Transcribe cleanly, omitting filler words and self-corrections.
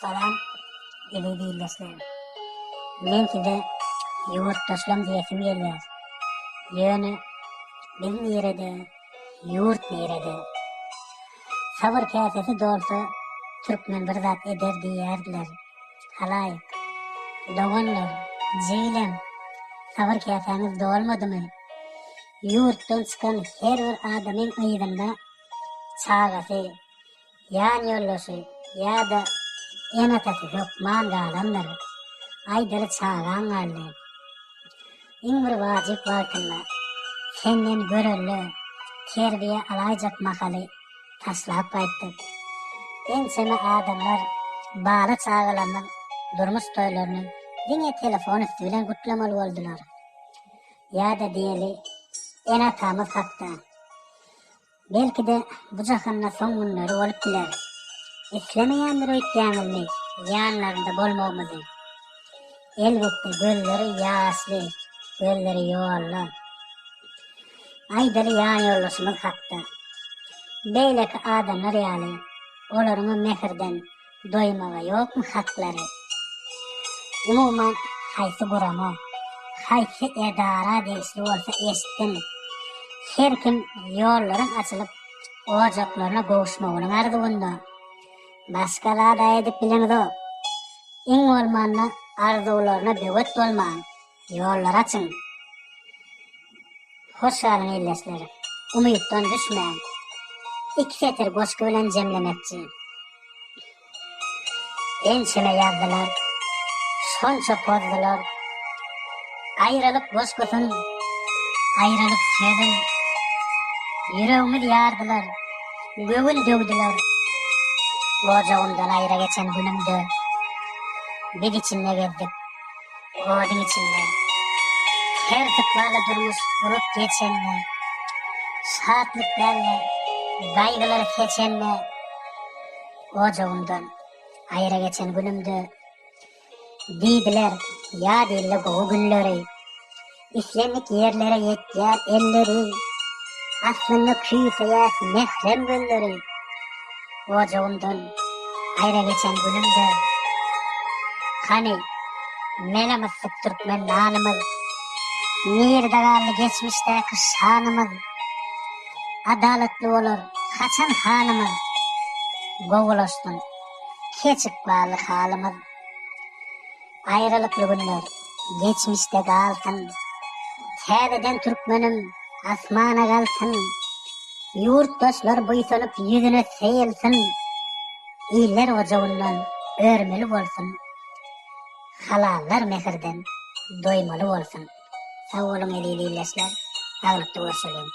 Salam eziz ildeşler. Men size ýurtdaşlam diýesim gelýär. Ýöne biz nirede, ýurt nirede? Sabyr käsesi dolsa türkmen bir zat eder diýýärdiler. Halaýyk. Doganlar, jigilem, sabyr käsäňiz dolmadymy? Ýurtdan çykan her bir adamyň yzynda çagasy, ýan ýoldaşy ýa-da ene-atasy hökman galandyr. Aýdaly çagaň galdy. Iň bir wajyp wagtynda senden görelde, terbiýe alaýjak mahaly taşlap gaýtdyk. Ençeme adamlar bala-çagalarynyň durmuş toýlaryny diňe telefon üsti bilen gutlamaly boldular. Ýa-da diýeli, ene-atamyz hakda. Belki-de, bu jahanda soň günleri bolup biler. Islemeýändir öýtýäňizmi ýanlarynda bolmagymyzy? Elbetde, gözleri ýaşly, gözleri ýolda. Aýdaly ýanýoldaşymyz hakda. Beýleki adamlar ýaly, olaryňam mähirden doýmaga ýokmy haklary? Umuman, haýsy gurama, haýsy edara degişli bolsa eşitsin, her kim ýollaryň açylyp, ojaklaryna gowuşmagynyň arzuwynda. Başga zad-a edip bileňzok. Iň bolmanda arzuwlaryna böwet bolmaň, ýollary açyň. Hoş galyň ildeşler. Umytdan düşmäň. Iki setir goşgy bilen jemlemekçi. Ençeme ýazdylar, şonça pozdular. Aýralyk goşgusyn, aýralyk sözün. Ýüregimiz ýardylar, göwün döwdüler. Ojagymdan aýra geçen günümde, Biz içinde gezdik. Oduň içinde. Her ykbaly durmuş urup geçende, Şatlyk däl-de, gaýgylar seçende, Ojagymdan aýra geçen günümde, Diýdiler, ýat ilde gowy günleri. Islendik ýerlere ýetýär elleri, Aslynda küýseýäs mährem gölleri. Ojagymdan aýra geçen günümde, Hany, mele-myssyk türkmen nanymyz? Nirde galdy geçmişdäki şanymyz? Adalatly bolar haçan hanymyz? Gowulaşsyn keç ykbally halymyz. Aýralykly günler geçmişde galsyn, Täzeden türkmenim asmana galsyn, Ýurtdaşlar buýsanyp ýüzüne seýilsin, Iller ojagyndan örmeli bolsun, Halallar mähirden doýmaly bolsun. Sag boluň eziz ildeşler, saglykda görşeliň.